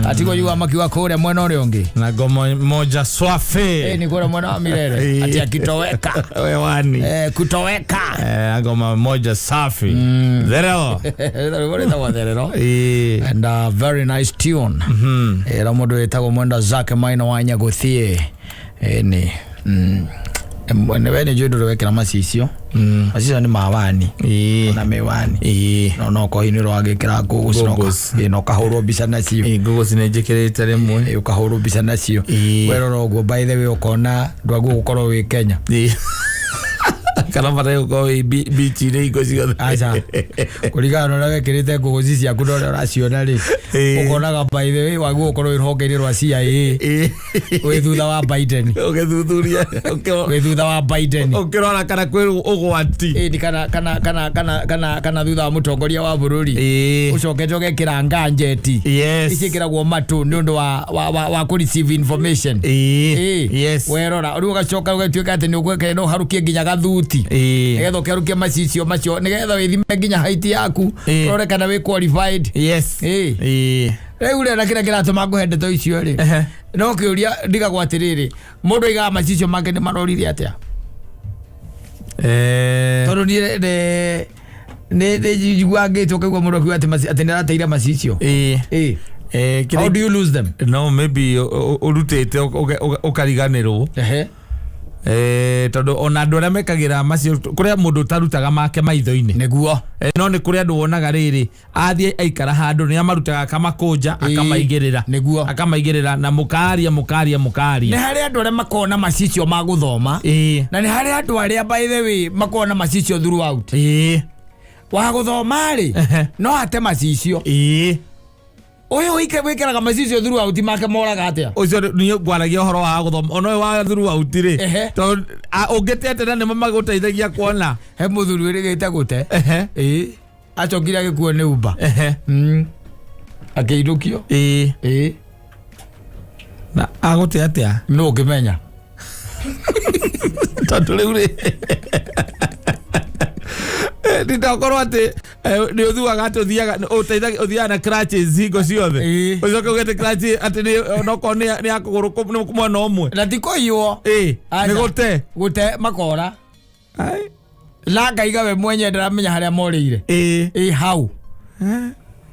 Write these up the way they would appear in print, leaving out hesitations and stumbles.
Atigwo yuga makiuga kũrĩa mwena ũrĩa ũngĩ. Na ngoma moja swafi. Eh, ni kũrĩa mwena wa Mirere. Ati akitoweka. Wewani. Eh, kutoweka. Eh, ngoma moja safi. Therero. Rwĩmbo rwĩtagwo Therero. Ĩĩ. And a very nice tune. Ĩra mũndũ wĩtagwo Mwenda Zake Maina wa Nyagũthiĩ. Ĩni. We nĩ njũĩ ndũrĩ wekĩra macicio. Macicio nĩ mawani. Ĩĩ. Na mĩwani. Ĩĩ. No no kohi nĩ ũragĩkĩra goggles na ũka- Goggles. ĩ, na ũkahũrwo mbica nacio. Ĩĩ, goggles nĩ njĩkĩrĩte rĩmwe. Ĩ, ũkahũrwo mbica nacio. Ĩĩ. Werora ũguo by the way ũkona ndwaguo gũkorwo wĩ Kenya. Ĩĩ. Kana bataire gũkorwo wĩ bichi-inĩ hingo ciothe. Aca. Kũringana na ũrĩa wekĩrĩte goggles ciaku na ũrĩa ũraciona rĩ. Ĩĩ. Ũkonaga by the way waguo gũkorwo wĩ rũhonge-inĩ rwa CIA. Ĩĩ. Wĩ thutha wa Biden. Ũgĩthuthuria. Wĩ thutha wa Biden. Ũkĩrora kana kwĩ ũgwati. Ĩni kana thutha wa mũtongoria wa bũrũri. Ĩĩ. Ũcokete ũgekĩra nganjeti. Yes. Iciĩkĩragwo matũ nĩ ũndũ wa kũ receive information. Ĩĩ. Ĩĩ. Yes. Werora rĩu ũgacoka ũgatuĩka atĩ nĩ ũgwekĩra no ũharũkie nginya gathuti. Ĩĩ. Nĩgetha ũkĩharũkie macicio macio nĩgetha wĩthime nginya height yaku. Ĩĩ. Ũrore kana wĩ qualified. Yes. Ĩĩ. Ĩĩ. Rĩu rĩ na kĩrĩa kĩratũma ngũhe ndeto icio rĩ. Ehe. No kĩũria ndigagwo atĩrĩrĩ, mũndũ aigaga macicio make nĩ marorire atĩa? Eh. Tondũ niĩ nĩ nĩ njiguaga ngĩtwo kaigua mũndũ akiuga atĩ atĩ nĩ arateire macicio. Ĩĩ. Ĩĩ. Eh, How kĩrĩa do you lose them? No maybe ũrutĩte ũkariganĩrwo. Ehe. Eh, tondũ ona andũ arĩa mekagĩra macio kũrĩa mũndũ ũtarutaga make maitho-inĩ. Nĩguo. Eh, no nĩ kũrĩ andũ wonaga rĩrĩ athiĩ aikara handũ nĩ amarutaga akamakũnja Ĩĩ, akamaigĩrĩra. Nĩguo. Akamaigĩrĩra na mũkaria mũkaria Nĩ mũkaria. harĩ andũ arĩa makoragwo na macicio ma gũthoma. Ĩĩ. Na nĩ harĩ andũ arĩa by the way makoragwo na macicio throughout. Ĩĩ. Wa gũthoma rĩ, Ehe. no ate macicio. Ĩĩ. Ũyũ wĩkĩraga macicio throughout make moraga atĩa? Ũcio niĩ ngwaragia ũhoro wa gũthoma ona ũyũ wa throughout rĩ Ehe. tondũ ũngĩte atĩ na nĩmo magũteithagia kuona. He mũthuri wĩrĩgĩte gũte. Ehe. Ĩĩ. Acokire agĩkuo nĩ Uber. Ehe. Akĩinũkio. Ĩĩ. Ĩĩ. Na agũte atĩa? Nũ ũngĩmenya? Tondũ rĩu rĩ nditakorwo atĩ nĩ ũthuaga atĩ ũthiaga ũteithagia ũthiaga na crutches hingo ciothe. Ĩĩ. Ũcoke uge atĩ crutch atĩ nĩ onokorwo nĩ ya kũgũrũ nĩ mwena ũmwe. Na ti kũiywo. Ĩĩ. Aca. Nĩ gũte. Gũte makora. Ai. Na ngaiga we mwenye ndaramenya harĩa morĩire. Ĩĩ. Ĩ hau.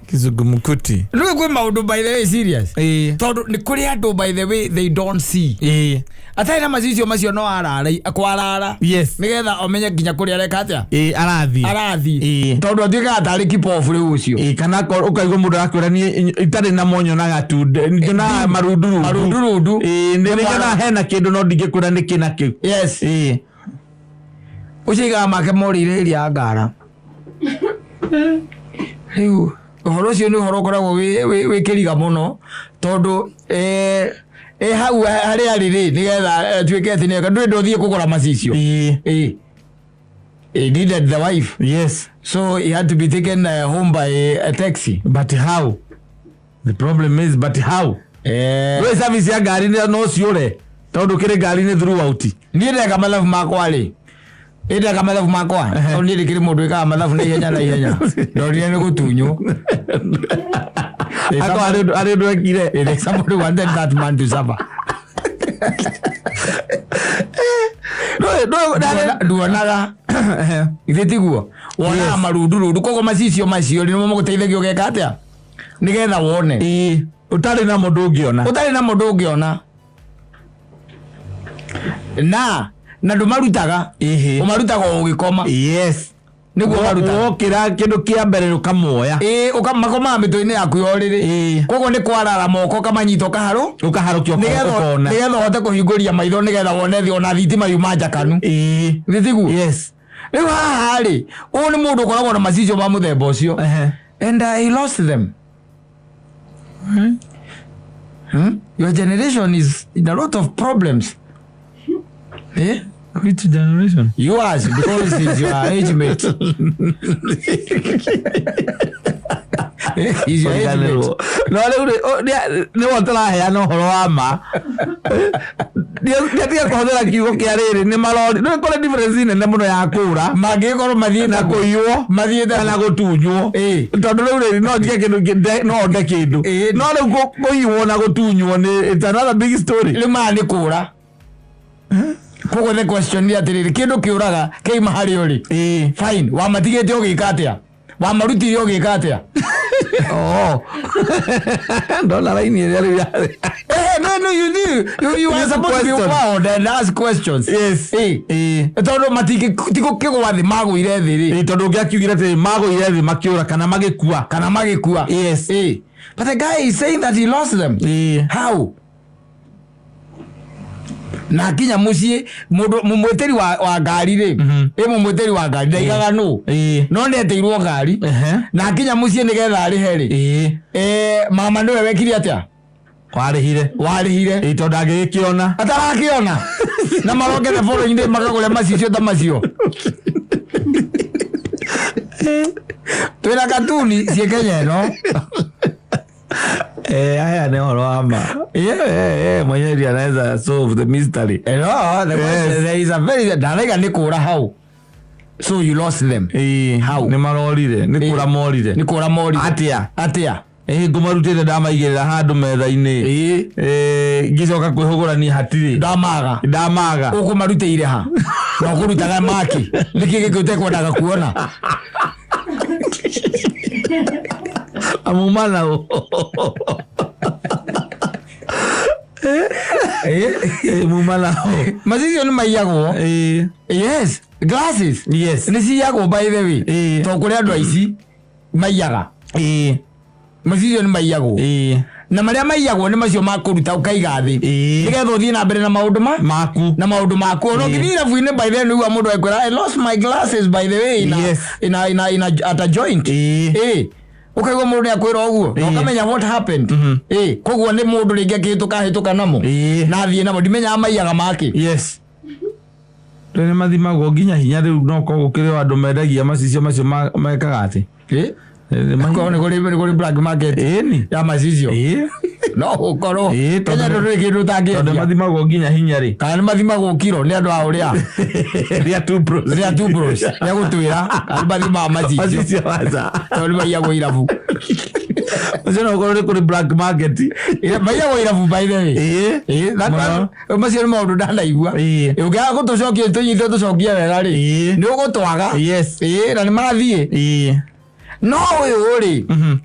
Kizungumkuti. Rĩu kwĩ maũndũ by the way serious. Ĩĩ. Tondũ nĩ kũrĩ andũ by the way they don't see. Ĩĩ. Atarĩ na macicio macio no arara kwarara. Yes. Nĩgetha omenye nginya kũrĩa areka atĩa. Ĩĩ arathiĩ. Arathiĩ. Ĩĩ. Tondũ atuĩkaga tarĩ kipofu rĩu ũcio. Ĩĩ, kana ũkaigua mũndũ arakwĩra niĩ itarĩ namo nyonaga tu nyonaga marundurundu. Marundurundu. Ĩĩ, nĩ nyonaga hena kĩndũ no ndingĩkwĩra nĩ kĩ na kĩu. Yes. Ĩĩ. Ũcio aigaga make morĩire area ya ngara. Rĩu ũhoro ũcio nĩ ũhoro ũkoragwo wĩ kĩriga mũno tondũ ĩ hau harĩa arĩ rĩ nĩgetha atuĩke atĩ nĩeka ndũrĩ ndũthiĩ kũgũra macicio. Ĩĩ. Ĩĩ. He needed the wife. Yes. So he had to be taken home by a taxi. But how? The problem is but how? Eh, We service ya ngari no ciũre tondũ kĩrĩ ngari-inĩ throughout. Niĩ ndeka mathabu makwa rĩ, niĩ ndeka mathabu makwa tondũ niĩ ndĩkĩrĩ mũndũ wĩkaga mathabu na ihenya na ihenya ndonire nĩ gũtunywo. Akorwo harĩ ũndũ ekire. There's somebody wanted that man to suffer. Nduonaga ithe tiguo wonaga marundurundu koguo macicio macio rĩ nĩmo magũteithagia ũgeka atĩa nĩgetha wone. Ĩĩ. Ũtarĩ namo ndũngĩona. Ũtarĩ namo ndũngĩona na ndũmarutaga. Ĩhĩ. Ũmarutaga o ũgĩkoma. Yes. Nĩguo ũmarutaga. Wokĩra kĩndũ kĩa mbere ũkamuoya. Ĩĩ, makomaga mĩtwe-inĩ yaku ya ũrĩrĩ. Ĩĩ. Koguo nĩ kwarara moko ũkamanyita ũkaharũ Ũkaharũkia ũkona. Nĩgetha ũhote kũhingũria maitho nĩgetha wone thĩ ona thitima yuma njakanu. Ĩĩ. Nĩ tiguo? Yes. Rĩu haha rĩ, ũyũ nĩ mũndũ ũkoragwo na macicio ma mũthemba ũcio. Ehe. And he lost them. Your generation is in a lot of problems. Eh? Which generation? Yours, because he's your age mate. He's your age mate. No rĩu rĩ, nĩwe tũraheana ũhoro wa ma. Ndiatiga kũhũthĩra kiugo kĩa rĩrĩ nĩ marori. Nĩ kũrĩ difference nene mũno ya kũra Mangĩkorwo mathiĩte na kũiywo mathiĩte kana gũtunywo. Ĩĩ. Tondũ rĩu rĩrĩ no njige kĩndũ no nde kĩndũ. Ĩĩ. No rĩu kũiywo na gũtunywo nĩ it's another big story. Rĩu maya nĩ kũra. Koguo the question nĩ atĩrĩrĩ, kĩndũ kĩũraga kĩima harĩa ũrĩ. Ĩĩ. Fine, wamatigĩte ũgĩka atĩa? Wamarutire ũgĩka atĩa? Oh. Ndona raini ĩrĩa rĩu yarĩ. Eh, no, you knew. You are Yes, supposed to be question. proud and ask questions. Yes. Eh. Ĩĩ. Tondũ matigũkĩgwa thĩ, magũire thĩ rĩ. Ĩĩ, tondũ ũngĩakiugire atĩ magũire thĩ makĩũra kana magĩkua. Kana magĩkua. Yes. Eh. But the guy is saying that he lost them. Ĩĩ. How? Na akinya muciĩ, mũndũ mũmwĩtĩri wa ngari rĩ, ĩ mũmwĩtĩri wa ngari ndaigaga nũ, Ĩĩ. no nĩetĩirwo ngari. Ehe. Na akinya muciĩ nĩgetha arĩhe rĩ, Ĩĩ. eh, mama nĩwe wekire atĩa? Warĩhire. Warĩhire. Ĩĩ, tondũ angĩgĩkĩona. Atarakĩona na marongete bũrũri-inĩ makagũre macicio ta macio. Twĩna katuni ciĩ Kenya ĩno. Eh, haya nĩ ũhoro wa ma. Mwenyewe ndiye anaweza solve the mystery. Eh, no, the Yes. there is a very ndaraiga nĩ kũra hau. So you lost them. Ĩĩ, How? nĩ marorire, nĩ kũra morire. Nĩ kũra morire. Atĩa? Atĩa? Ĩĩ, ngũmarutĩte ndamaigĩrĩra handũ metha-inĩ. Ĩĩ. Ĩĩ, ngĩcoka kwĩhũgũrania hatirĩ. Ndamaga. Ndamaga. Ũkũmarutĩire ha? Na ũkũrutaga maki. Nĩkĩ gĩkĩ ũtekwendaga kuona? Amuma nao. Ĩĩ, muma nao. Macicio nĩ maiyagwo. Ĩĩ. Yes, glasses. Yes. Nĩ ciyagwo by the way. Ĩĩ. Tondũ kũrĩ andũ aici maiyaga. Ĩĩ. Macicio nĩ maiyagwo. Ĩĩ. Na marĩa maiyagwo nĩ macio ma kũruta ũkaiga thĩ. Ĩĩ. Nĩgetha ũthiĩ na mbere na maũndũ ma Maku. na maũndũ maku. Ona ũngĩthiĩ irabu-inĩ by the way nĩguo mũndũ ekwĩra, "I lost my glasses by the way in a, Yes. in a, at a joint." Ĩĩ. Ĩĩ. Ũkaigua mũndũ nĩ akwĩra ũguo na Ĩĩ. ũkamenya what happened. Ĩĩ, koguo nĩ mũndũ rĩngĩ akĩhĩtũka hĩtũka namo. Ĩĩ. Na athiĩ namo, ndimenyaga maiyaga makĩ. Yes. Rĩu nĩ mathimagwo nginya hinya rĩu no korwo gũkĩrĩ o andũ mendagia macicio macio mekaga atĩ. Ĩĩ. Ĩĩ, Korwo nĩ kũrĩ black market Ĩĩ-ni. ya macicio. Ĩĩ. No ũkorwo. Ĩĩ, tondũ Kenya ndũrĩ kĩndũ tondũ ũtangĩendia. mathimagwo nginya hinya rĩ. Kana nĩ mathimagwo kiro nĩ andũ a ũrĩa. Rĩa two bros. Rĩa two bros. Nĩ agũtwĩra kana nĩ mathimaga macicio. Macicio aca. Tondũ nĩ maiyagwo irabu. Ũcio no ũkorwo nĩ kũrĩ black market. Ĩĩ, maiyagwo irabu by the way. Ĩĩ. Ĩĩ, Mũno. macio nĩ maũndũ ndanaigua. Ĩĩ. Ũngĩaga gũtũcokia tũnyite tũcokie wega rĩ, Ĩĩ. nĩ ũgũtwaga. Yes. Ĩĩ, na nĩ marathiĩ. Ĩĩ. No ũyũ rĩ, Mhm.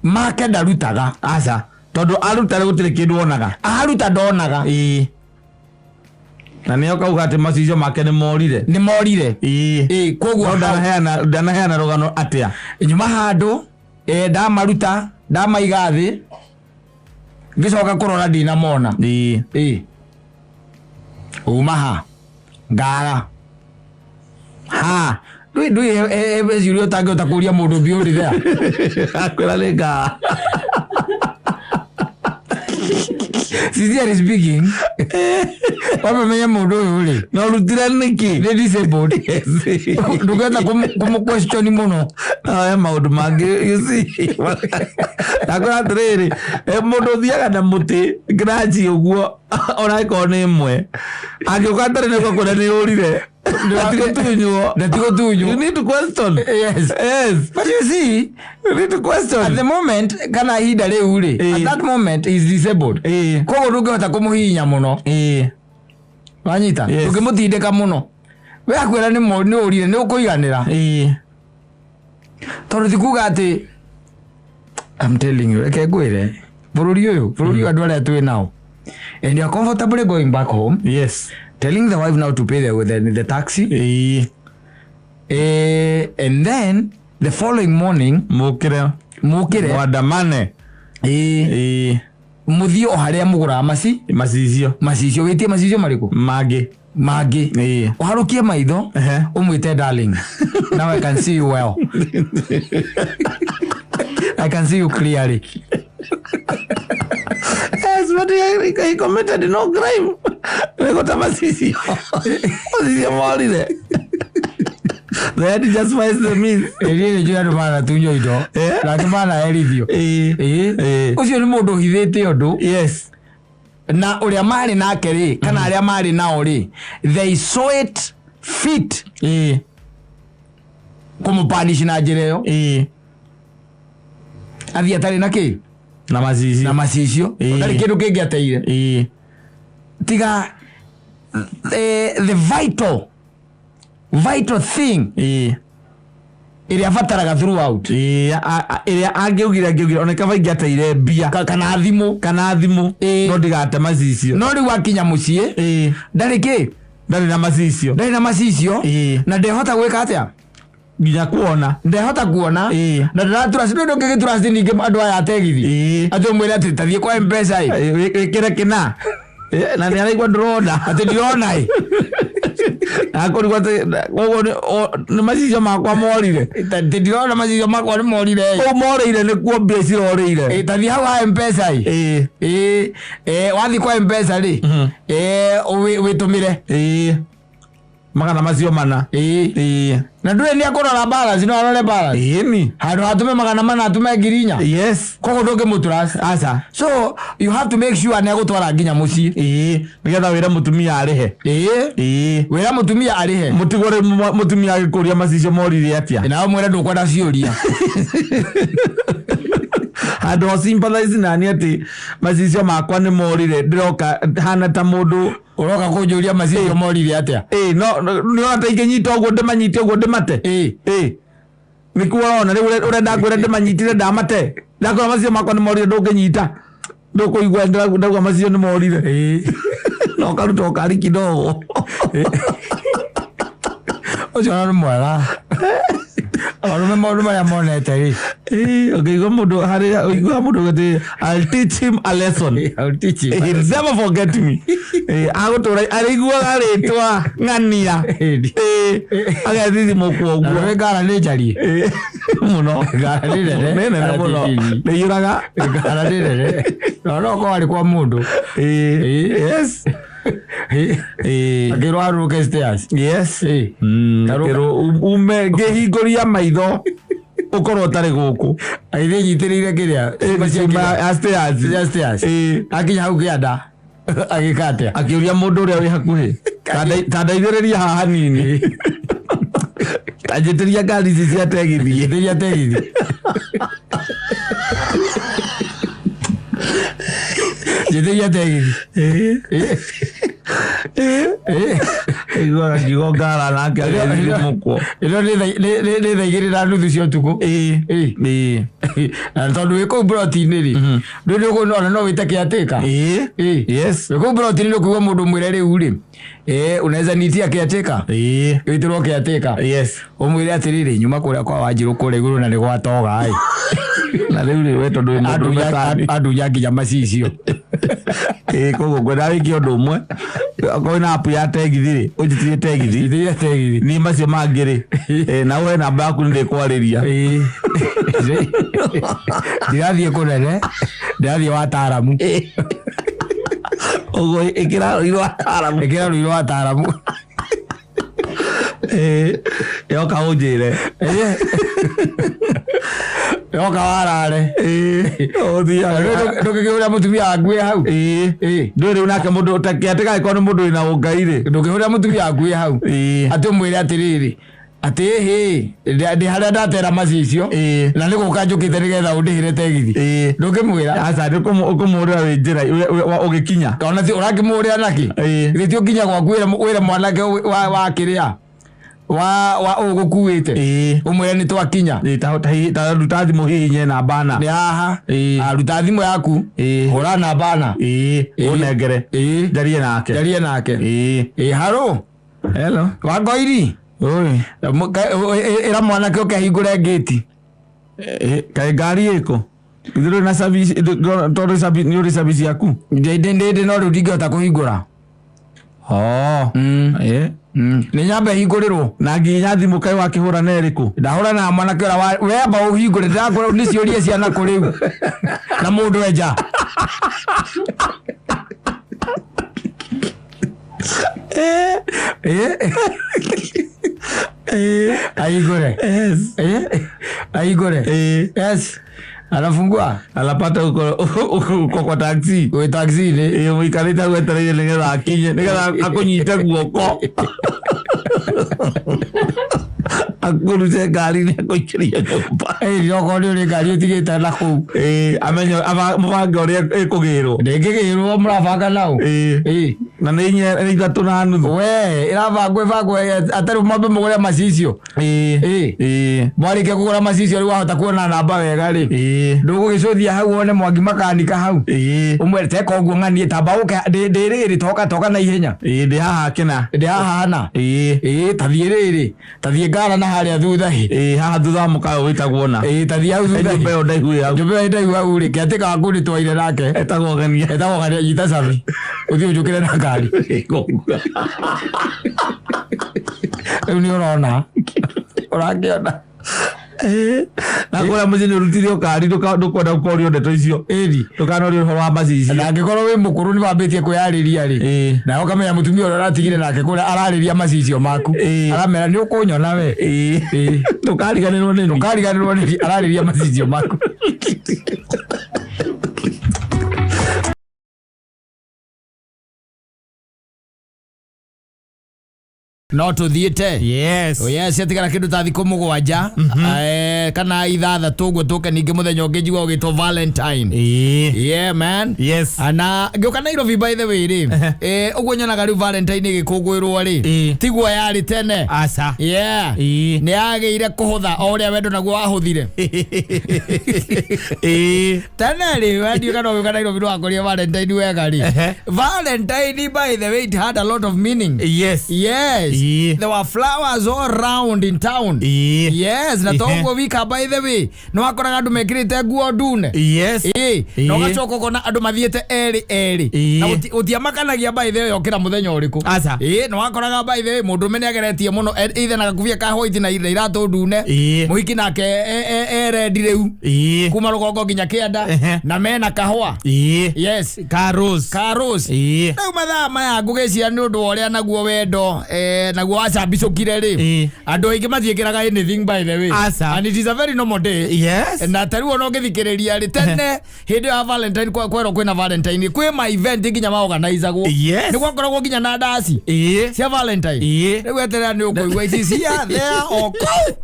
make ndarutaga. Aca. Tondũ aruta rĩ gũtirĩ kĩndũ onaga. Aruta ndonaga. Ĩĩ. Na nĩo kauga atĩ macicio make nĩ morire. Nĩ morire. Ĩĩ. Ĩĩ, koguo No hau- ndanaheana rũgano atĩa? Nyuma handũ, ndamaruta, ndamaiga thĩ, ngĩcoka kũrora ndinamona. Ĩĩ. Ĩĩ. Uma ha? Ngaga. Ha? Ndũĩ ciũria ũtangĩhota kũria mũndũ beyond there. Akwĩra nĩ ngaa. Sincerely speaking, wamenya mũndũ ũyũ rĩ, Na ũrutire nĩkĩ? nĩ disabled. Ndũngĩhota kũmũ question mũno. No he maũndũ mangĩ you see. Ndakwĩra atĩrĩrĩ, mũndũ ũthiaga na mũtĩ ngiraci ũguo ona ĩkorwo nĩ ĩmwe angĩũka atarĩ nĩguo kwĩra nĩ ũrire na ti gũtunywo. Na ti gũtunywo. You need to question. Yes. Yes. But you see, You need to question. at the moment kana ihinda rĩu rĩ, Ĩĩ. at that moment he is disabled. Ĩĩ. Koguo ndũngĩhota kũmũhihinya mũno. Ĩĩ. Wanyita? Yes. Ndũngĩmũtindĩka mũno. We akwĩra nĩ ũrire, nĩ ũkũiganĩra. Ĩĩ. Tondũ ti kuga atĩ I'm telling you, reke ngwĩre, bũrũri ũyũ andũ arĩa twĩ nao, and you are comfortably going back home, Yes. telling the wife now to pay the taxi. Ĩĩ. And then the following morning Mũkĩre. mũkĩre. Mwandamane. Ĩĩ. Ĩĩ. Mũthiĩ o harĩa mũgũraga Macicio. Macicio, wĩtie macicio marĩkũ? Mangĩ. Mangĩ. Ĩĩ. Ũharũkie maitho. Ehe. Ũmwĩte, "Darling, now I can see you well. I can see you clearly." Yes, but he committed no crime. Nĩ macicio. Macicio morire. The end justifies the means. Ĩĩ, nĩ njũĩ andũ manatunywo indo Eh? nake manaherithio. Ĩĩ. Ĩĩ. Ĩĩ. Ũcio nĩ mũndũ ũhithĩte ũndũ. Yes. Na ũrĩa marĩ nake rĩ, kana arĩa marĩ nao rĩ, they saw it fit kũmũpanish na njĩra ĩyo. Athiĩ atarĩ na kĩ? Na macicio. Na macicio. Ndarĩ kĩndũ kĩngĩ ateire tiga the vital thing ĩrĩa abataraga throughout. Ĩrĩa angĩaugire ona kaba ingĩateire mbia Kana thimũ. Kana thimũ, no ndigate macicio. No rĩu akinya mũciĩ, ndarĩ kĩ? Ndarĩ na macicio. Ndarĩ na macicio. Na ndehota gwĩka atĩa? Nginya kuona. Ndehota kuona. Na ndaratrust, ndũ ndũngĩgĩtrust ningĩ andũ aya ategithi atĩ ũmwĩre atĩ tathiĩ kwa Mpesa ĩ. Wĩkĩre kĩna. Na nĩ araigua ndũrona. Atĩ ndirona ĩ. Akũrigwo atĩ koguo nĩ macicio makwa morire. Atĩ ndirona, macicio makwa nĩ morire ĩ. Kũu morĩire nĩkuo mbia cirorĩire. Tathiĩ hau ha Mpesa ĩ. Ĩ, wathiĩ kwa Mpesa rĩ, wĩtũmĩre. Magana macio mana. Na ndũĩ nĩ akũrora balance, no arore balance. Ĩni. Handũ hatũme 400 atũme 4,000. Koguo ndũngĩmũtrust. Aca. So you have to make sure nĩ agũtwara nginya mũciĩ. Nĩgetha wĩre mũtumia arĩhe. Wĩra mũtumia arĩhe. Mũtigwo rĩu mũtumia agĩkũria macicio morire atĩa. Nawe mwĩre ndũkwenda ciũria. Handũ ho sympathize nani atĩ macicio makwa nĩ morire, ndĩroka hana ta mũndũ. Ũroka kũnjũria macicio morire atĩa? Ĩ, no nĩona ta ingĩnyita ũguo, ndĩmanyite ũguo ndĩmate. Ĩ, nĩkuo ũrona rĩu ũrenda ngwĩre ndĩmanyitire ndamate, ndakora macicio makwa nĩ morire, ndũngĩnyita, ndũkũigua ndauga macicio nĩ morire, na ũkaruta ũkari kidogo. Ũcio ona nĩ mwega, arũme maũndũ marĩa monete rĩ. Ũngĩigua mũndũ harĩa ũiguaga mũndũ atĩ, "I'll teach him a lesson." I'll teach him. He'll never forget me. Agũtũra arĩiguaga rĩtwa ng'ania. Agethithimũkwo Na ũguo. nĩ ngara nĩ njarie. Mũno. Ngara nĩ nene. Nĩ nene mũno. Kana ti Nĩ iyũraga. Ngara nĩ nene no korwo arĩ kwa mũndũ. Akĩrwo arũke stairs. Akĩrwo ume ngĩhingũria maitho ũkorwo ũtarĩ gũkũ. Agĩthiĩ nyitĩrĩire kĩrĩa cuma cia Cuma kĩrĩa? ya stairs. Cia stairs. Akinya hau kĩanda agĩka atĩa? Akĩũria mũndũ ũrĩa wĩ hakuhĩ, "Ta ndeithĩrĩria haha hanini, ta njĩtĩria ngari ici cia tegithi." Njĩtĩria tegithi. Njĩtĩria tegithi. Aiguaga kiugo ngara nake agĩthithimũkwo. Ĩno nĩ 2:30 cia ũtukũ. Na tondũ wĩ kũu broti-inĩ rĩ, ndũĩ nĩ ona no wĩte caretaker. Wĩ kũu broti-inĩ nĩ ũkũigua mũndũ mwĩre rĩu rĩ, unaweza nitia caretaker? Wĩtĩrwo caretaker. Ũmwĩre atĩrĩrĩ, nyuma kũrĩa kwa Wanjirũ kũrĩa igũrũ na nĩ gwatoga ĩ. Na rĩu rĩ, we tondũ wĩ mũndũ tani. Andunya nginya macicio. Koguo ngwenda wĩke ũndũ ũmwe, okorwo wĩna app ya tegithi rĩ, ũnjĩtirie tegithi. Njĩtĩria tegithi. Niĩ macio mangĩ rĩ, na ũhe namba yaku nĩ ndĩkwarĩria. Ndirathiĩ kũnene, ndirathiĩ wataaramu. Ũguo ĩkĩra rũirũ wataramu. Ĩkĩra rũirũ wataaramu. Yoka ũnjĩre. Yoka warare. Ũthiaga. Ndũngĩkĩhũrĩra mũtumia waku wĩ hau. Ndũĩ rĩu nake mũndũ ũtakĩatĩka angĩkorwo nĩ mũndũ wĩna ũngai rĩ. Ndũngĩhũrĩra mũtumia waku wĩ hau atĩ ũmwĩre atĩrĩrĩ, atĩ hĩ, ndĩ harĩa ndatera macicio na nĩ gũka njũkĩte nĩgetha ũndĩhĩre tegithi. Ndũngĩmwĩra. Aca, nĩ ũkũmũhũrĩra wĩ njĩra ũgĩkinya. Ona ti ũrakĩmũhũrĩra nakĩ? Githĩ ti ũkinya gwaku wĩre mwanake wa kĩrĩa wa ũgũkuĩte, ũmwĩre nĩ twakinya. Ta ruta thimũ hihinye namba na. Nĩ haha. Ah, ruta thimũ yaku, hũra namba na. Ũnengere. Njarie nake. Njarie nake. Haro. Hello. Wangoiri. Oi. Ĩra mwanake ũke ahingũre ngĩti. Kaĩ ngari ĩkũ? Githĩ ndũrĩ na service, tondũ nĩ ũrĩ service yaku? Ndĩ no rĩu ndingĩhota kũhingũra. Oh. Nĩ nyambe hingũrĩrwo. Na nginya thimũ kaĩ wakĩhũra na ĩrĩkũ? Ndahũra na mwanake ũrĩa wamba ũhingũre, ndĩrakwĩra nĩ ciũria ciana kũ rĩu na mũndũ enja. Ahingũre. Ahingũre. Yes. Anafungua. Anapata uko kwa taxi. Wĩ taxi-inĩ. Ĩĩ, mũikarĩte hau etereire nĩgetha akinye, nĩgetha akũnyite guoko, akũrute ngari-inĩ, akũingĩrie nyũmba. Ĩĩ, okorwo nĩ ũrĩ ngari ũtigĩte na kũu. Ĩĩ, amenye mũbange ũrĩa ĩkũgĩrwo. Ndĩngĩgĩrwo, mũrabanga nao. Ĩĩ. Ĩĩ. Na nĩ inya, nĩ 3.5. We ĩrabangwo ĩbangwo atarĩ mwambe mũgũre macicio. Ĩĩ. Ĩĩ. Ĩĩ. Mwarĩkia kũgũra macicio, rĩu wahota kuona namba wega rĩ, Ĩĩ. ndũgũgĩcũthia hau wone Mwangi makanika hau. Ĩĩ. Ũmwĩre teka ũguo, ng'anie tamba ũke, ndĩ rĩrĩ, toka toka na ihenya. Ĩĩ, ndĩ haha kĩna. Ndĩ haha na. Ĩĩ. Ĩĩ, tathiĩ rĩrĩ, tathiĩ ngara na harĩa thutha hĩ. Ĩĩ, haha thutha wa mũkawa wĩtagwo na Ĩĩ, tathiĩ hau thutha. Nyũmba ĩyo ndaihu ĩ hau. Nyũmba ĩyo ndaihu hau rĩ, kĩatĩka waku nĩ twaire nake. Etagwo Ng'ania. Etagwo Ng'ania, nyita cabi ũthiĩ ũnjũkĩre na ngari. Rĩu nĩ ũrona, ũrakĩona. Na kũrĩa mũciĩ nĩ ũrutire ũkari, ndũkwenda gũkorio ndeto icio. Ĩni. Ndũkanorio ũhoro wa macicio. Na angĩkorwo wĩ mũkũrũ, nĩ wambĩtie kwĩyarĩria rĩ, Ĩĩ. na ũkamenya mũtumia ũrĩa ũratigire nake kũrĩa ararĩria macicio maku. Ĩĩ. Aramera nĩ ũkũnyona we. Ĩĩ. Ĩĩ. Ndũkariganĩrwo nĩ niĩ. Ndũkariganĩrwo nĩ ararĩria macicio maku. No tũthiĩte. Yes. Oh, yes, atigara kĩndũ ta thikũ 7 kana 6 ũguo, tũke ningĩ mũthenya ũngĩ njigua ũgĩtwo Valentine. Ĩĩ. Yeah, man. Yes. Na ngĩũka Nairobi, by the way rĩ, ũguo nyonaga rĩu Valentine ĩgĩkũngũĩrwo rĩ, tiguo yarĩ tene. Aca. Yeah. Ĩĩ. Nĩ yagĩire kũhũtha o ũrĩa wendo naguo wahũthire. Ĩĩ. Tene rĩ, wendio kana ũgĩũka Nairobi ndwakorire Valentine wega rĩ. Valentine, by the way, it had a lot of meaning. Yes. Yes. Ĩĩ. There were flowers all round in town. Ĩĩ. Yes, na toguo wika, by the way, nĩ wakoraga andũ mekĩrĩte nguo ndune. Yes. Ĩĩ, na ũgacoka ũkona andũ mathiĩte erĩ erĩ. Ĩĩ. Na gũtiamakanagia, by the way, okĩra mũthenya ũrĩkũ. Aca. Ĩĩ, nĩ wakoraga, by the way, mũndũrũme nĩ ageretie mũno either na gakubia ka white na iratũ ndune. Ĩĩ. Mũhiki nake e ready rĩu. Ĩĩ. Kuma rũgongo nginya kĩanda Ehe. na mena kahũa. Ĩĩ. Yes. Ka rose. Ka rose. Ĩĩ. Rĩu mathaa maya ngũgĩcia nĩ ũndũ wa ũrĩa naguo wendo naguo wacambicũkire rĩ, Ĩĩ. andũ aingĩ matiĩkĩraga anything, by the way. Aca. And it is a very normal day. Yes. Na tarĩu ona ũngĩthikĩrĩria rĩ, tene hĩndĩ ĩyo ya Valentine, kwerwo kwĩna Valentine, kwĩ ma event nginya maorganizagwo. Yes. Nĩ gwakoragwo nginya na ndaci Ĩĩ. cia Valentine. Ĩĩ. Rĩu eterera nĩ ũkũigua ici cia there o kũu.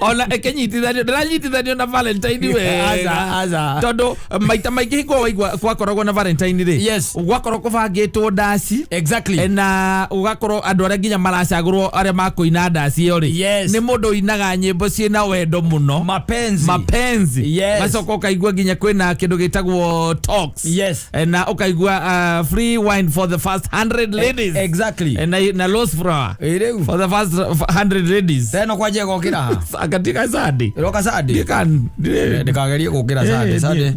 Ona ĩkĩnyitithanio, ndĩranyitithanio na Valentine wega. Aca, aca. Tondũ maita maingĩ hingo waigua gwakoragwo na Valentine rĩ, Yes. gwakorwo kũbangĩtwo ndaci. Exactly. Na ũgakorwo andũ arĩa nginya maracagũrwo arĩa makũina ndaci ĩyo rĩ, Yes. nĩ mũndũ ũinaga nyĩmbo ciĩna wendo mũno. Mapenzi. Mapenzi. Yes. Gacoka ũkaigua nginya kwĩna kĩndũ gĩtagwo talks. Yes. Na ũkaigua free wine for the first 100 ladies. Exactly. Na rose flower Ĩ rĩu for the first 100 ladies. Teno kwanja gokĩra ha? Katika Sunday. Ĩroka Sunday. Ndĩkagerie gũkĩra Sunday. Sunday,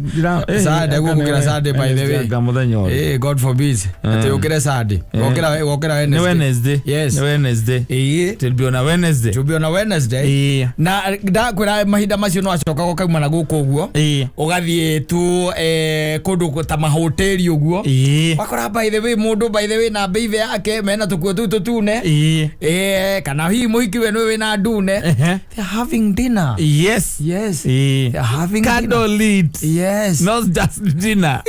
Sunday gũkĩra Sunday, by the way. Mũthenya ũyũ. Eh, God forbid atĩ ũkĩre Sunday. Gokĩra Nĩ Wednesday. Wednesday. Yes. Nĩ Wednesday. Ĩĩ. It will be on a Wednesday. To be on a Wednesday. Ĩĩ. Na ndakwĩra mahinda macio no acoka gũkauma na gũkũ ũguo, Ĩĩ. ũgathiĩ tu kũndũ ta mahoteli ũguo, Ĩĩ. wakora, by the way, mũndũ, by the way, na mbeibe yake mena tũkuo tũu tũtune. Ĩĩ. Kana hihi mũhiki we nĩwe wĩna ndune. Ehe. They're having dinner. Yes. Yes. Ĩĩ. They're having dinner. Candle lit. Yes. Not just dinner.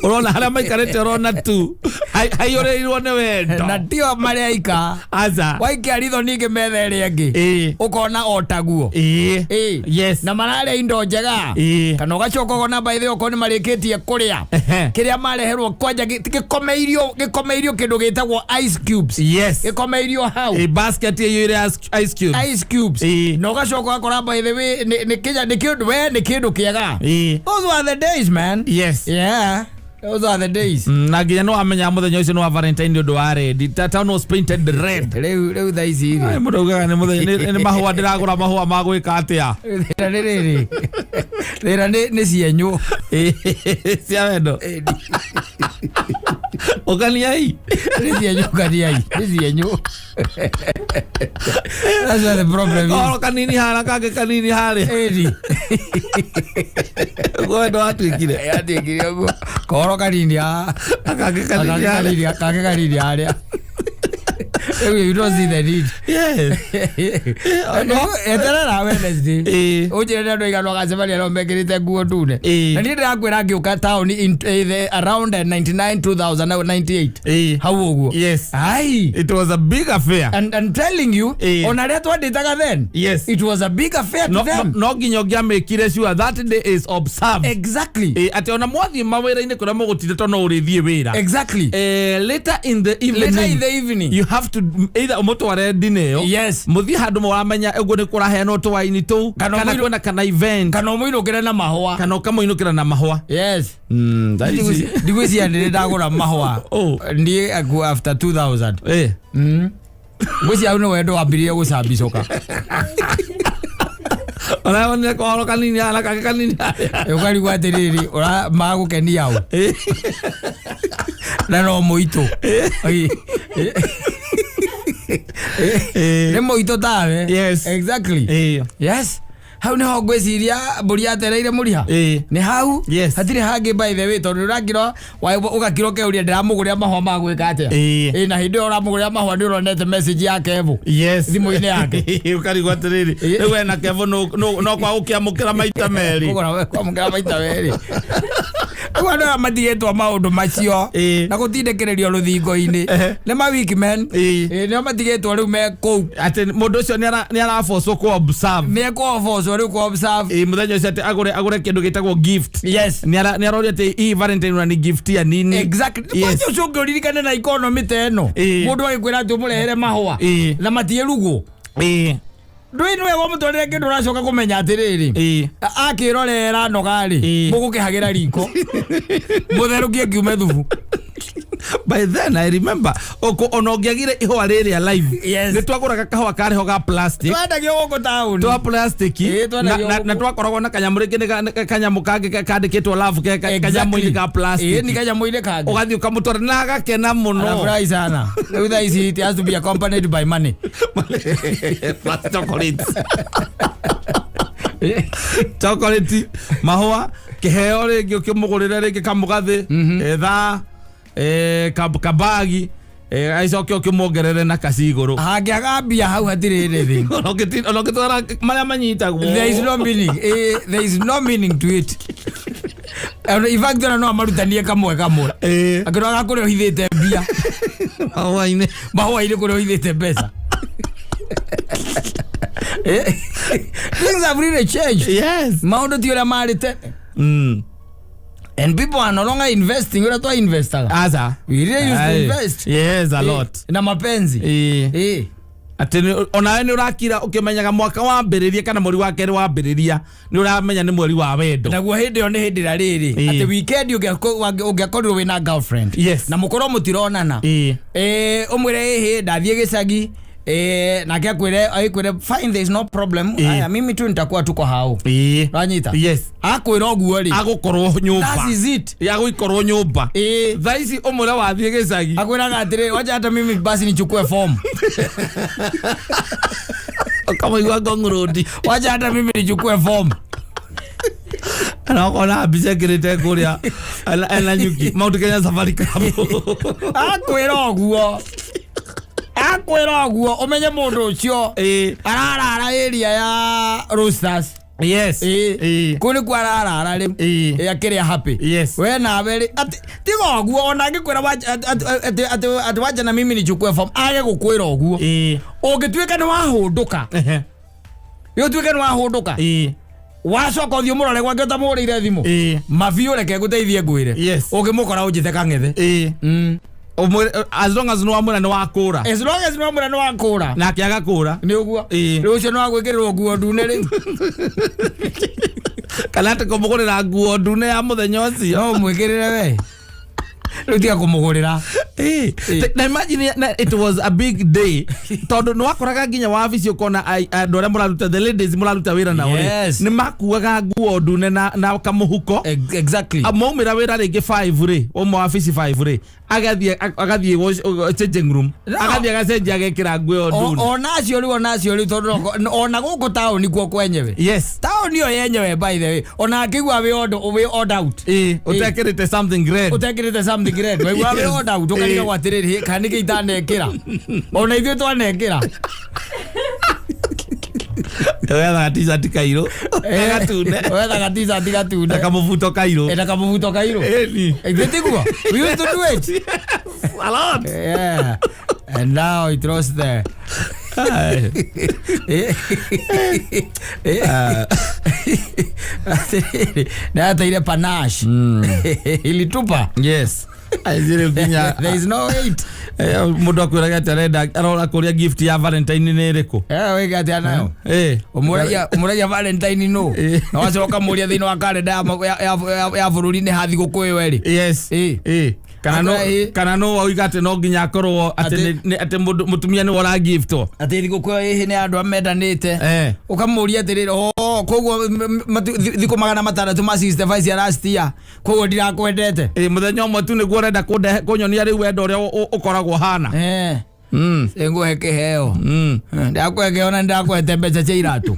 Ũrona harĩa maikarĩte, ũrona tu haiyũrĩirwo nĩ wendo. Na tio marĩa aika. Aca. Waikia ritho ningĩ metha ĩrĩa ĩngĩ, Ĩĩ. ũkona o taguo. Ĩĩ. Ĩĩ. Yes. Na mararĩa indo njega. Ĩĩ. Kana ũgacoka ũkona, by the way, okorwo nĩ marĩkĩtie kũrĩa, Ehe. kĩrĩa mareherwo kwanja gĩkomeirio kĩndũ gĩtagwo ice cubes. Yes. Gĩkomeirio hau. A basket ĩiyũire ice cubes. Ice cubes. Ĩĩ. Na ũgacoka ũgakora, by the way, nĩ kĩnya nĩ kĩndũ we nĩ kĩndũ kĩega. Ĩĩ. Those were the days, man. Yes. Yeah, those are the days. Na nginya nĩ wamenya mũthenya ũcio nĩ wa Valentine nĩ ũndũ wa red. Town was painted red. Rĩu thaa ici Ai, rĩ, mũndũ augaga nĩ mũthenya nĩ mahũa, ndĩragũra mahũa ma gwĩka atĩa? Thĩna nĩ rĩrĩ, thĩna nĩ cienyũ. Cia wendo ũkaniai. Nĩ cienyũ kaniai, nĩ cienyũ. That's where the problem is. Kahoro kanini harĩa, kangĩ kanini harĩa. Ĩni. Ũguo wendo watuĩkire. Yatuĩkire ũguo, kohoro kanini haha, Kangĩ kanini kangĩ harĩa. kanini, kangĩ kanini harĩa. You don't see the need. Yes. Eterera Wednesday. Ĩĩ. Ũnjĩre nĩ andũ aigana ũgacemania nao mekĩrĩte nguo ndune. Ĩĩ. Na niĩ ndĩrakwĩra ngĩũka taũni in around 99 2098. Ĩĩ. Hau ũguo. Yes. Ai. It was a big affair. And I'm telling you, Ĩĩ. ona arĩa twandĩtaga then, Yes. it was a big affair to No, no, them. no nginya ũngĩamĩkire sure that day is observed. Exactly. Ĩĩ, atĩ ona mwathiĩ mawĩra-inĩ kũrĩa mũgũtinde to no ũrĩthiĩ wĩra. Exactly. Later in the evening, Later in the evening. you have to either ũmũtware ndine ĩyo, Yes. mũthiĩ handũ mũramenya ũguo nĩ kũraheanwo tũwaini tũu, Kana kana kwĩna kana event, kana ũmũinũkĩre na mahũa. kana ũkamũinũkĩra na mahũa. Yes. Thaa ici- Ndigwĩciria ndĩrĩ ndagũra mahũa. Oh. Niĩ aku after 2000. Eh. Ngwĩciria hau nĩ wendo wambĩrĩrie gũcambicũka. Ũrayonire kohoro kanini haha na kangĩ kanini harĩa. Ũkarigwo atĩrĩrĩ, ũra magũkenia ũ? Eh. Na no mũitũ. Oi. Eh. Nĩ mũitũ tawe. Yes. Exactly. Eh. Yes. Hau nĩho ngwĩciria mbũri yatereire mũriha. Eh. Nĩ hau. Yes. Hatirĩ hangĩ by the way, tondũ ũrakira ũgakira ũkeuria ndĩramũgũrĩra mahũa ma gwĩka atĩa. Ĩĩ. Ĩĩ, na hĩndĩ ĩyo ũramũgũrĩra mahũa nĩ ũronete message ya Kevo. Yes. Thimũ-inĩ yake. Ũkarigwo atĩrĩrĩ, Ĩĩ. rĩu ena Kevo no kwa gũkĩamũkĩra maita merĩ. Kũgũra kwamũkĩra maita merĩ. Rĩu andũ aya matigĩtwo maũndũ macio Ĩĩ. na gũtindĩkĩrĩrio rũthingo-inĩ Ehe. nĩ ma weak men. Ĩĩ. Ĩĩ, nĩo matigĩtwo rĩu me kũu. Atĩ mũndũ ũcio nĩ arabocwo kũ observe. Nĩ ekũobocwo rĩu kũ observe. Ĩĩ, mũthenya ũcio atĩ agũre kĩndũ gĩtagwo gift. Yes. Nĩ aroria atĩ hii Valentine ũrani gift ya nini. Exactly. Yes. Kwanza ũcio ũngĩ ũririkane na economy ta ĩno. Ĩĩ. Mũndũ agĩkwĩra atĩ ũmũrehere mahũa Ĩĩ. na matiĩrugwo. Ĩĩ. Ndũĩ nĩ wega ũmũtwarĩre kĩndũ ũracoka kũmenya atĩrĩrĩ, Ĩĩ. akĩrorera noga-rĩ, Ĩĩ. mũgũkĩhagĩra riko mũtherũkie kiume thubu. By then I remember ona ũngĩagire ihũa rĩrĩa live, Yes. nĩ twagũraga kahũa karĩ ho ga plastic, Twendagio gũkũ taũni. twa plastic, Ĩĩ, na, twendagio na, na gũkũ. twakoragwo na kanyamũ rĩngĩ nĩ kanyamũ kangĩ kandĩkĩtwo love ke kanyamũ-inĩ ka Ĩĩ, plastic, nĩ kanyamũ-inĩ kangĩ. ũgathiĩ ũkamũtwara na agakena mũno. Anafurahi sana. Rĩu thaa ici it has to be accompanied by money. Plus chocolate, chocolate, mahũa, kĩheo rĩngĩ ũkĩmũgũrĩre rĩngĩ kamũgathĩ, thaa, kabagi, agĩcoke ũkĩmuongerere na kaci igũrũ. Hangĩaga mbia hau hatirĩ anything. Ona ũngĩtwara marĩa manyitagwo. There is no meaning. There is no meaning to it. And in fact, ona no amarutanie kamwe kamwe. Akĩroraga kũrĩa ũhithĩte mbia. Mahũa-inĩ. Mahũa-inĩ kũrĩa ũhithĩte mbeca. Things have really changed. Yes. Maũndũ ti ũrĩa marĩ tene. And people are no longer investing ũrĩa twa investaga. Aca. We really used to Aye. invest. Yes, a lot. Na mapenzi. Ĩĩ. Ĩĩ. Atĩ onawe nĩ ũrakira ũkĩmenyaga mwaka wambĩrĩria kana mweri wa kerĩ wambĩrĩria nĩ ũramenya nĩ mweri wa wendo. Naguo hĩndĩ ĩyo nĩ hĩndĩ ĩrĩa rĩrĩ Ĩĩ. atĩ weekend ũngĩakorirwo wĩna girlfriend Yes. na mũkorwo mũtironana, Ĩĩ. Ũmwĩre ĩhĩ ndathiĩ gĩcagi, nake akwĩre agĩkwĩre fine, there is no problem. Ĩĩ. Aya, mimi tu nitakuwa tuko hau. Ĩĩ. Ũranyita? Yes. Akwĩra ũguo rĩ, Agũkorwo nyũmba. that is it. Agũikorwo nyũmba. Ĩĩ. Thaa ici ũmwĩre wathiĩ gĩcagi, Akwĩraga atĩrĩ, wacha hata mimi basi nichukue form. Ũkamũigua Ngong Road. Wacha hata mimi nichukue form. Na ũkona mbica ĩkĩrĩte kũrĩa ena nyuki Mount Kenya Safari Club. Akwĩra ũguo, akwĩra ũguo ũmenye mũndũ ũcio Ĩĩ. ararara area ya Roosters. Yes. Ĩĩ. Ĩĩ. Kũu nĩkuo ararara rĩu. Ĩĩ. Ĩĩ, akĩrĩa happy. Yes. We nawe rĩ, atĩ tiga ũguo, ona angĩkwĩra atĩ wacha na mimi nichukue form, age gũkwĩra ũguo, Ĩĩ. ũngĩtuĩka nĩ wahũndũka, Ehe. ũtuĩke nĩ wahũndũka, Ĩĩ. wacoka ũthiĩ ũmũrore gwake ũtamũhũrĩire thimũ, Ĩĩ. mabiũ reke ngũteithie ngwĩre, Yes. ũngĩmũkora ũnjĩte kang'ethe. Ĩĩ. Ũmwĩre as long as nĩ wamwĩra nĩ wakũra. As long as nĩ wamwĩra nĩ wakũra. Nake agakũra. Nĩ ũguo. Ĩĩ. Rĩu ũcio nĩ wagwĩkĩrĩrwo nguo ndune rĩu. Kana atĩ kũmũgũrĩra nguo ndune ya mũthenya ũcio. No ũmwĩkĩrĩre we, rĩu tiga kũmũgũrĩra. Ĩĩ. Na imagine na it was a big day tondũ nĩ wakoraga nginya wabici ũkona andũ arĩa mũraruta, the ladies mũraruta wĩra nao rĩ, Yes. nĩ makuaga nguo ndune na kamũhuko. Exactly. Maumĩra wĩra rĩngĩ 5 rĩ, ũmwe wabici 5 rĩ, agathiĩ changing room, No. agathiĩ agacenjia agekĩra nguo ĩyo ndune. Onacio rĩu, onacio rĩu, tondũ ona gũkũ taũni kuo kwenyewe, Yes. taũni ĩyo yenyewe, by the way, ona akĩigua wĩ odd out, Ĩĩ, ũtekĩrĩte something red. Ũtekĩrĩte something Regret. Waigua wĩ order out ũkarigagwo atĩrĩrĩ, kana nĩkĩ itanekĩra? Ona ithuĩ twanekĩra. Wethaga t-shirt kairũ, gatune. Wethaga t-shirt gatune. Na kamũbuto kairũ. Na kamũbuto kairũ. Ĩni. Ithuĩ tiguo. We used to do it. A lot. Yeah. And now it was there. Ai. Atĩrĩrĩ, nĩ ateire panache ilitupa. Yes. Aithire nginya There is no weight. Mũndũ akwĩraga atĩ arenda arora kũrĩa gift ya Valentine nĩ ĩrĩkũ. Wĩke atĩa nayo? Ũmũragia Valentine no na wacoka mũria thĩinĩ wa kalenda ya bũrũri nĩ ha thigũkũ ĩyo ĩrĩ. Yes. Kana no Akwĩra ĩ. Kana no wauga atĩ no nginya akorwo atĩ atĩ mũtumia nĩ ũragiftwo. Atĩ thigũkũ ĩyo ĩhĩ nĩ andũ amendanĩte. Ũkamũria atĩrĩrĩ, o koguo thikũ 600 ma 65 cia last year, koguo ndirakwendete? Ĩ, mũthenya ũmwe tu nĩguo ũrenda kũnyonia rĩu wendo ũrĩa ũkoragwo hana. Ngũhe kĩheo. Ndakũhe kĩheo na ndakũhete mbeca cia iratũ.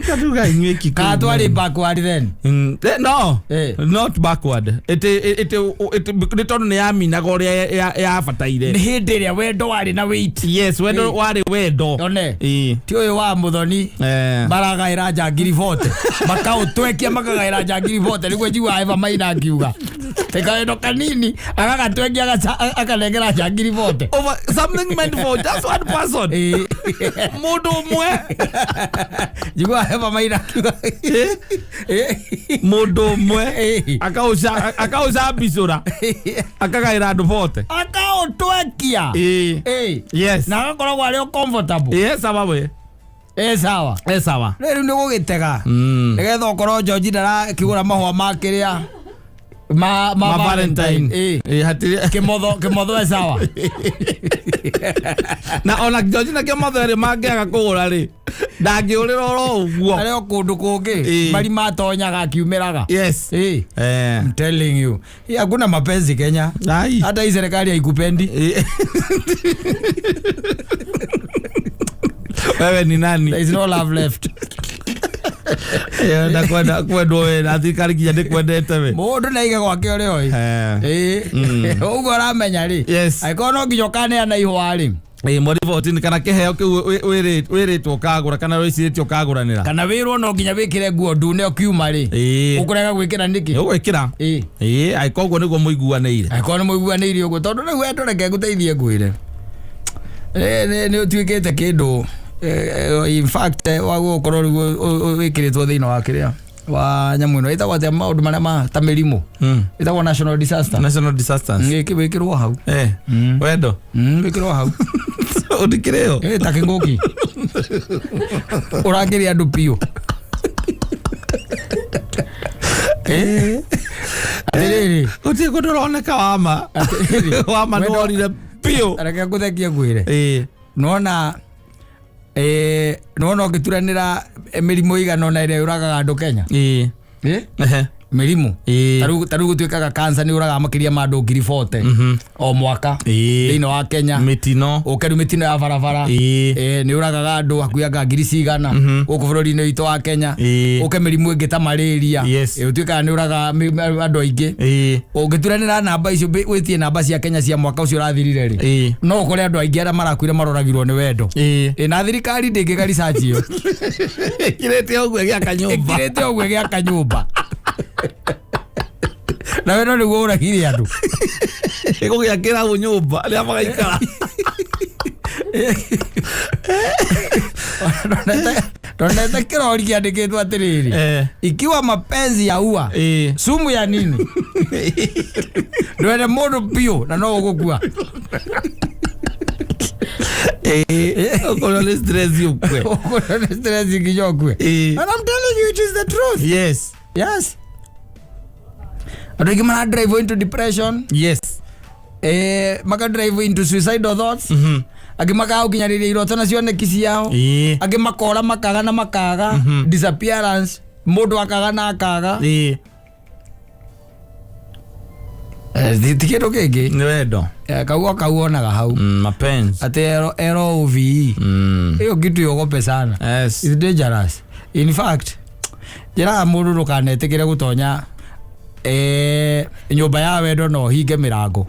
Katuga inyuĩ Kikuyu. Kana twarĩ backward then? No, not backward. It nĩ tondũ nĩ yaminaga ũrĩa yabataire. Nĩ hĩndĩ ĩrĩa wendo warĩ na weight. Yes, wendo warĩ wendo. One. Ĩ. Ti ũyũ wa mũthoni. Maragaĩra njangiri bote, makaũtwekia, makagaĩra njangiri bote, nĩguo njiguaga Eva Maina akiuga kawendo kanini agagatwekia, akanengera njangiri bote. Over something meant for just one person. Mũndũ ũmwe. Njiguaga Eva Maina akiuga. Mũndũ ũmwe akaũcambicũra akagaĩra andũ bote. Akaũtwekia. Na agakoragwo arĩ o comfortable. Sawa we. Ĩ sawa. Sawa. Rĩu nĩ gũgĩtega nĩgetha ũkorwo George ndarakĩgũra mahũa ma kĩrĩa ma Ma Valentine. Valentine. Ĩ, hatirĩ Kĩmotho, kĩmotho e sawa. Na ona George na kĩmotho rĩ, mangĩaga kũgũra rĩ, ndangĩũrĩra oro ũguo. Arĩ o kũndũ kũngĩ. Marima atonyaga akiumĩraga. I'm telling you. Hii hakuna mapenzi Kenya. Ai. Hata hii serikali haikupendi. Wewe ni nani? There is no love left. Na kwenda kwendwo we na thirikari nginya nĩ kwendete we. Mũndũ na aige gwake ũrĩa oĩ. Ũguo ũramenya rĩ. Angĩkorwo no nginya ũkaneana ihũa rĩ. Ĩ, mweri 14 kana kĩheo kĩu wĩrĩtwo ũkagũra kana wĩcirĩtie ũkagũranĩra. Kana wĩrwo no nginya wĩkĩre nguo ndune ũkiuma rĩ. Ũkũrega gwĩkĩra nĩkĩ? Ũgwĩkĩra. Ĩ, angĩkorwo ũguo nĩguo mũiguanĩire. Angĩkorwo nĩ mũiguanĩire ũguo, tondũ rĩu wendo, reke ngũteithie ngwĩre. Nĩ ũtuĩkĩte kĩndũ, in fact, wagwo gũkorwo rĩu wĩkĩrĩtwo thĩinĩ wa kĩrĩa wa nyamũ ĩno ĩtagwo atĩa, maũndũ marĩa ma ta mĩrimũ, ĩtagwo national disaster. National disasters. Wĩkĩrwo hau. Wendo. Wĩkĩrwo hau. Ũndĩkĩrĩo. Ta kĩngũki ũrakĩrĩa andũ biũ. Atĩrĩrĩ. Gũtirĩ kũndũ ũroneka wama. Atĩrĩrĩ. Wama nĩ worire biũ. Reke ngũthekie ngwĩre. Nona nona ũngĩturanĩra mĩrimũ ĩigana ũna ĩrĩa yũragaga andũ Kenya. Mĩrimũ tarĩu gũtuĩkaga cancer nĩ ũragaga makĩria ma andũ 40,000 o mwaka thĩinĩ wa Kenya. Mĩtino. Ũke rĩu mĩtino ya barabara. Nĩ ũragaga andũ hakuhĩ anga ngiri cigana gũkũ bũrũri-inĩ witũ wa Kenya. Ũke mĩrimũ ĩngĩ ta malaria. Ũtuĩkaga nĩ ũragaga andũ aingĩ. Ũngĩturanĩra namba icio, wĩtie namba cia Kenya cia mwaka ũcio ũrathirire rĩ, no ũkore andũ aingĩ arĩa marakuire maroragirwo nĩ wendo. Na thirikari ndĩngĩka research ĩyo. Ĩkirĩte ũguo ĩgĩaka nyũmba. Ĩkirĩte ũguo ĩgĩaka nyũmba, na wendo nĩguo ũragire andũ. Ĩgũgĩakĩra ũ nyũmba arĩa magaikara? Ndonete kĩrori kĩandĩkĩtwo atĩrĩrĩ, "Ikiwa mapenzi ya ua, sumu ya nini?" Ndwende mũndũ biũ na no ũgũkua. Ũkorwo nĩ stress ũkue. Ũkorwo nĩ stress nginya ũkue. And I'm telling you, it is the truth. Yes, andũ aingĩ mara drive into depression. Maka drive into suicidal thoughts. Angĩ makaga gũkinyanĩria iroto na cioneki ciao. Angĩ makora, makaga na makaga, disappearance, mũndũ akaga na akaga. Ti kĩndũ kĩngĩ. Nĩ wendo. Kaugo kau wonaga hau Mapenzi. atĩ LOVE. Hiyo kitu iogope sana. It's dangerous. In fact, Njĩraga mũndũ ndũkanetĩkĩre gũtonya nyũmba ya wendo na ũhinge mĩrango.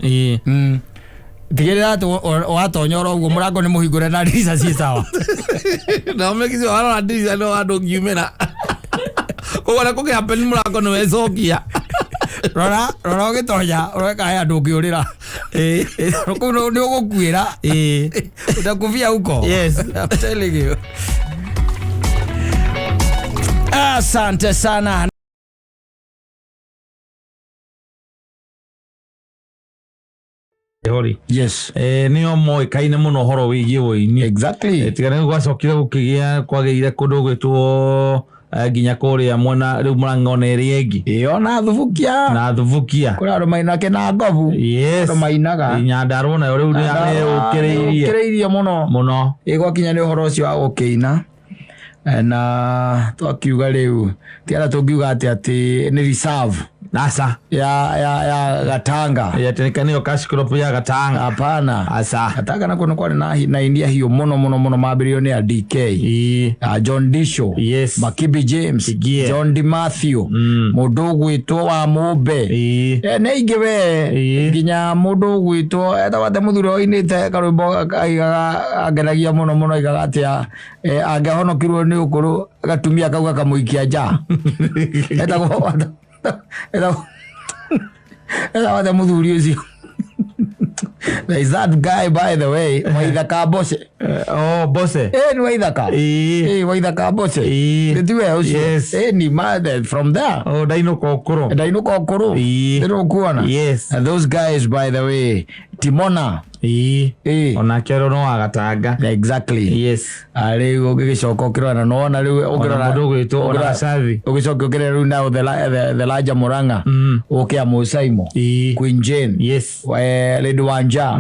Tigĩrĩra atĩ watonya oro ũguo mũrango nĩ mũhingũre na ndirica ciĩ sawa. Na ũmekithio warora ndirica no handũ ũngiumĩra, koguo na kũngĩ happen mũrango nĩ wecokia. Rora rora ũgĩtonya ũrore kana he handũ ũngĩũrĩra. Kũu nĩ ũgũkuĩra. Utakufia huko. Yes. I'm telling you. Asante sana. Hori. Yes. Nĩo moĩkaine mũno ũhoro wĩgiĩ ũini. Tiga nĩ gwacokire gũkĩgĩa kwagĩire kũndũ gwĩtwo nginya kũrĩa mwena rĩu Mũrang'a ona ĩrĩa ĩngĩ. Ĩyo na Thubukia. Na Thubukia. Kũrĩ andũ mainake na ngobu. Yes. Andũ mainaga. Nyandarua nayo rĩu nĩ ũkĩrĩirie. Ũkĩrĩirie mũno. Mũno. Ĩ gwakinya nĩ ũhoro ũcio wa gũkĩina na twakiuga rĩu tiara tũngiuga atĩ atĩ nĩ reserve Aca. ya Gatanga. Yatĩrĩka nĩyo cash crop ya Gatanga. Hapana. Aca. Gatanga nakuo nĩ kwarĩ na aini ahiũ mũno mũno mũno mambĩrĩirio nĩ a DK. John Disho. Yes. Makibi James. Igie. John Di Matthew. Mũndũ ũgwĩtwo wa Mũmbe. Nĩ aingĩ we. Nginya mũndũ ũgwĩtwo etagwo atĩa mũthuri ũinĩte karwĩmbo aigaga angenagia mũno mũno aigaga atĩa angĩahonokirwo nĩ ũkũrũ gatumia kau gakamũikia nja. Etagwo etagwo atĩa mũthuri ũcio? There is that guy, by the way, Waithaka Mbose. Oh, Mbose. Nĩ Waithaka. Waithaka Mbose. Nĩ tiwe ũcio? Yes. Ni ma from there. Oh, ndainũka ũkũrũ. Ndainũka ũkũrũ. Nĩ ũkuona. Yes. And those guys, by the way, Timona. Onake rĩu no wa Gatanga. Exactly. Yes. Rĩu ũgĩgĩcoka ũkĩrora na nĩwona rĩu ũngĩrora mũndũ ũgwĩtwo ona Gacathi. Ũgĩcoka ũkĩrora rĩu now the larger Murang'a. Ũke Amusaimo. Queen Jane. Yes. Lady Wanja.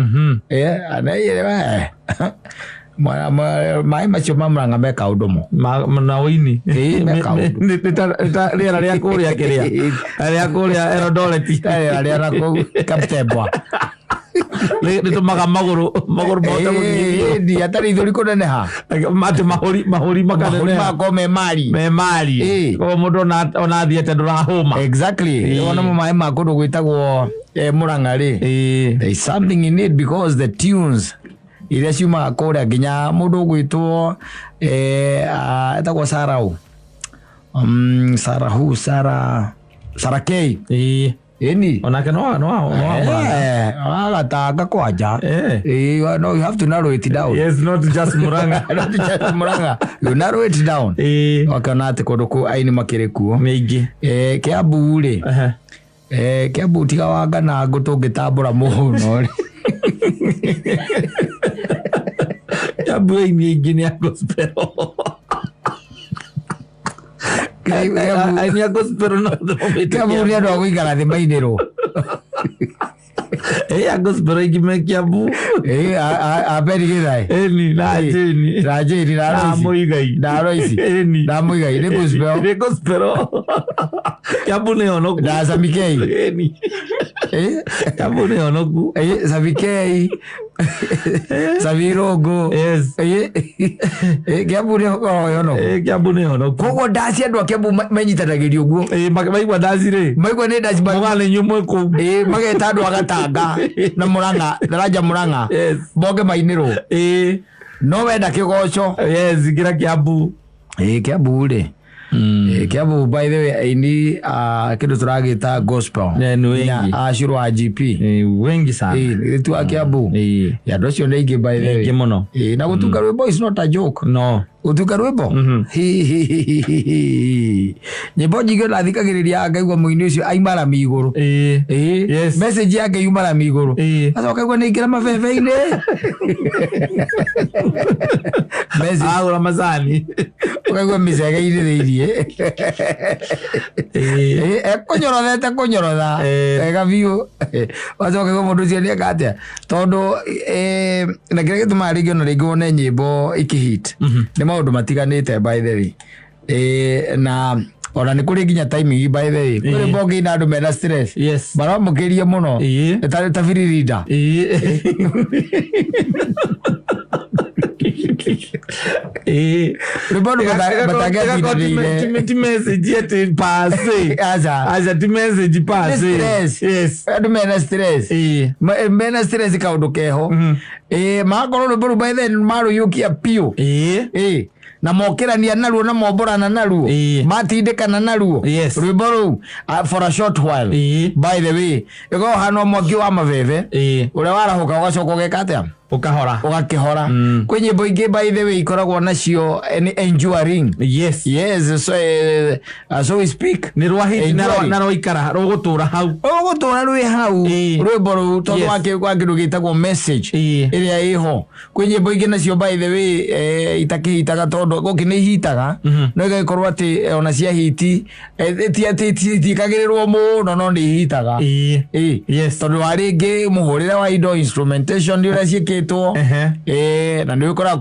Maĩ macio ma Murang'a me kaũndũ mo. Na ũini. Me kaũndũ. Rĩera rĩa kũrĩa kĩrĩa rĩa kũrĩa Eldoret. Rĩera rĩa nakũu Kaptembwa. Rĩtũmaga magũrũ mahote gũthiĩ. Ĩĩ, atarĩ ithũri kũneneha. Atĩ mahũri mahũri makaneneha. Makorwo me mari. Me mari. Koguo mũndũ ona athiĩte ndũrahũma. Exactly. Ona mo maĩ ma kũndũ gwĩtagwo Murang'a rĩ. There is something in it because the tunes iria ciumaga kũrĩa nginya mũndũ ũgwĩtwo etagwo Sarah ũ? Sarah who? Sarah Sarah K. Ĩni. Onake no Murang'a. Gatanga kwanja. No, you have to narrow it down. Yes, not just Murang'a. Not just Murang'a. You narrow it down. Wakona atĩ kũndũ kũu aini makĩrĩ kuo. Nĩ aingĩ. Kiambu rĩ. Kiambu tiga wanga na ngũ tũngĩtambũra mũhũno rĩ. Kiambu aini aingĩ nĩ a gospel. Aini a gospel no Kiambu nĩ andũ a gũikara thĩ mainĩrwo. A gospel aingĩ me Kiambu. Abeni Gĩthaĩ. Ĩni na Jane. Na Jane na Na Royce. Mũigai. Na Royce. Ĩni. Na Mũigai nĩ gospel. Nĩ gospel. Kiambu nĩ honoku. Na Samikei. Ĩni. Kiambu nĩ honoku. Samikei. Samirũngũ. Yes. Kiambu nĩ honoku. Kiambu nĩ honoku. Koguo ndaci andũ a Kiambu menyitanagĩria ũguo. Maigua ndaci rĩ. Maigua nĩ ndaci. Mũgana inyuĩ mwĩ kũu. Mageta andũ a Gatanga na Murang'a, Daraja Murang'a. Yes. Boge mainĩrwo. No wenda kĩgoco. Yes, ngira Kiambu. Kiambu rĩ. Kiambu, by the way, aini kĩndũ tũragĩta gospel. Nĩ wengi. Acurũ wa GP. Wengi sana. Tu a Kiambu. Andũ acio nĩ aingĩ, by the way. Aingĩ mũno. Na gũtunga rwĩmbo is not a joke. No. Gũtunga rwĩmbo. Nyĩmbo nyingĩ ndathikagĩrĩria ngaigua mũini ũcio aima rami igũrũ. Yes. Message yake yuma rami igũrũ. Acoka aigua nĩ ingĩra mabebe-inĩ. Message Agũra macani. Ũkaigua mĩcege-inĩ thĩiniĩ. Ekũnyorothete kũnyorotha. Wega biũ. Wacoka aigua mũndũ ũcio nĩeka atĩa. Tondũ na kĩrĩa gĩtũmaga rĩngĩ ona rĩngĩ wone nyĩmbo ikĩhit nĩ maũndũ matiganĩte, by the way. Na ona nĩ kũrĩ nginya timing, by the way. Kwĩ rwĩmbo ũngĩina andũ mena stress. Yes. Maramũkĩria mũno. Ta Biririnda. Ĩĩ. Rwĩmbo andũ matangĩatindanĩire. Ti message atĩ pase. Aca. Aca ti message pase. Stress. Yes. Andũ mena stress. Ĩĩ. Mena stress kaũndũ keho. Ĩĩ, magakorwo rwĩmbo rũu by then marũiyũkia biũ. Ĩĩ. Ĩĩ. Na mokĩrania naruo na momborana naruo. Ĩĩ. Matindĩkana naruo. Yes. Rwĩmbo rũu for a short while. Ĩĩ. By the way, ĩkoragwo hana mwaki wa mabebe. Ĩĩ. Ũrĩa warahũka ũgacoka ũgeka atĩa? Ũkahora. Ũgakĩhora. Kwĩ nyĩmbo ingĩ by the way ikoragwo nacio nĩ enduring. Yes. Yes, so, so we speak. Nĩ rwahiti na Enduring. na rwaikara rũgũtũra hau. Ũgũtũra rwĩ hau. Ĩĩ. Rwĩmbo rũu tondũ Yes. wa kĩndũ gĩtagwo message Ĩĩ. ĩrĩa ĩho. Kwĩ nyĩmbo ingĩ nacio by the way itakĩhitaga tondũ gũkĩ nĩ ihitaga, no igagĩkorwo atĩ ona cia hiti ti atĩ itiĩkagĩrĩrwo mũno no nĩ ihitaga. Ĩĩ. Ĩĩ. Yes. Tondũ wa rĩngĩ mũhũrĩre wa indo, instrumentation ũrĩa ciĩkĩtwo. Ehe. Na nĩ ũkoraga